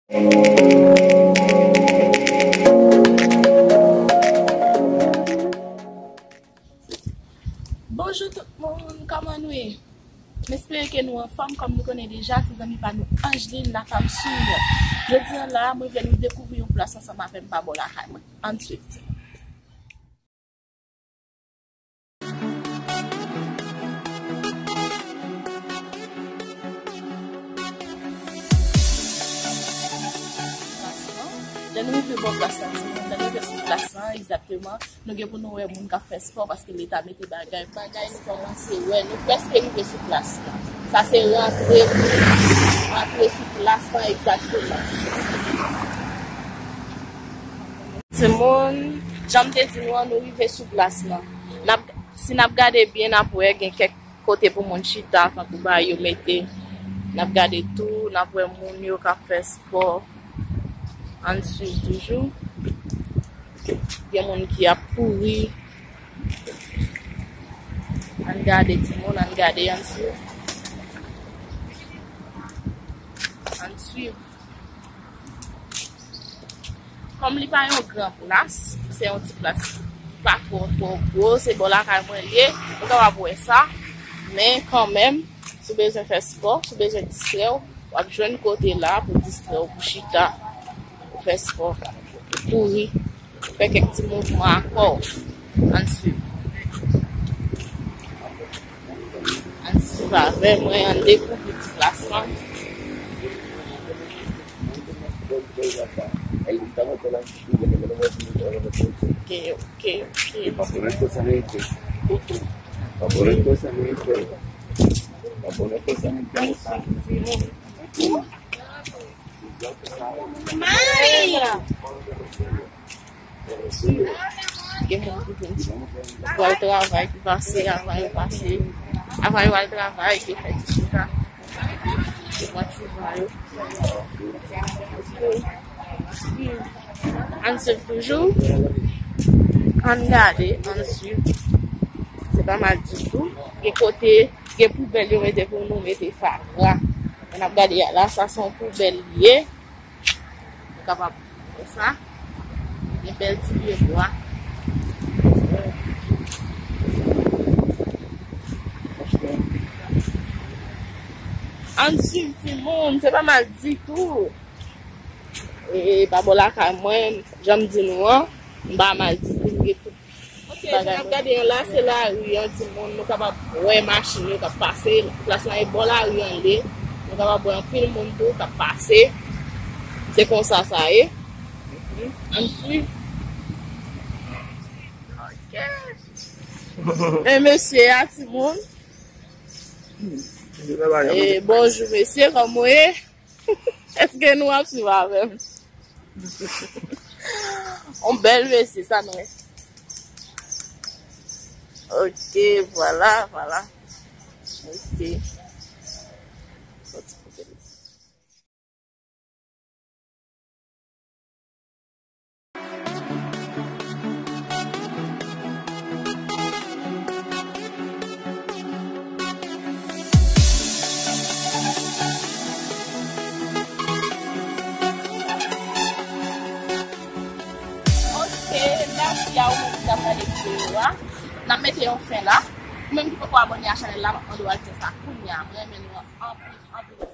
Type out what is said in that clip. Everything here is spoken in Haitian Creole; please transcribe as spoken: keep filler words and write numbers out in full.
Bonjou tout moun, kòman nou ye? M espere ke nou anfòm, kòm nou konnen deja, se zanmi pa nou Angeline, la femme sûre. Jodi a la, mwen vle nou dekouvri yon plas ansanm avè m pa bò lakay mwen. Ann swiv. Lè nou rive bò plas la, timoun, lè nou rive sou plas la, egzakteman, nou gen pou nou wè moun k ap fè spò, paske Leta mete bagay, bagay nou kòmanse wè, nou prèske rive sou plas la. Sa se rantre, rantre sou plas la, egzakteman. Timoun, jan m te di nou an, nou rive sou plas lan. N ap, si n ap gade byen, n ap wè gen kèk kote pou moun chita, tankou ba yo mete. N ap gade tou, n ap wè moun yo k ap fè spò. Ann swiv toujou. Gen moun ki ap kouri. Ann gade timoun, ann gade, ann swiv. Ann swiv. Kòm li pa yon gran plas, se yon ti plas pa twò, twò gwo, se bò lakay mwen li ye, ou kapab wè sa, men kanmenm, si w bezwen fè spò, si w bezwen distrè w, w ap jwenn kote la pou distrè w, pou chita, pou fè spò, pou kouri, fè kèk ti mouvman a kò w. Ann swiv. Ann swiv avè mwen, ann dekouvri ti plas lan. Ok, ok, ok. May! Gen moun ki vin pou al travay, ki pase, avan yo pase, avan yo al travay, ki fè ti chita, ki pran ti van yo. Ann swiv toujou. Ann gade, ann swiv. Se pa mal ditou. Gen kote, gen poubèl yo mete pou nou mete fatra. Ann ap gade la, sa se yon poubèl li ye. Ou kapab wè sa. Gen bèl ti pye bwa. Ann swiv timoun, se pa mal ditou. E pa bò lakay mwen, jan m di nou an, m pa mal ditou, m gen tout Ok, jan n ap gade an la, se lari an, timoun. Nou kapab wè machin yo k ap pase. Plas la e bò lari an li ye. Nou kapab wè anpil moun tou k ap pase. Se konsa sa ye. Ann swiv. Ok. E mesye a, timoun. E bonjou, mesye, kòman w ye? Èske nou ap swiv avè m? On bèl mesye, sa nou ye. Ok, vwala, vwala. Ok. Sòti kote li. Ok, mèsi a ou menm ki t ap gade videyo a. N ap mete yon fen la. Ou menm ki poko abòne a chanèl la, m ap mande w al fè sa kounye a. Mwen renmen nou anpil, anpil.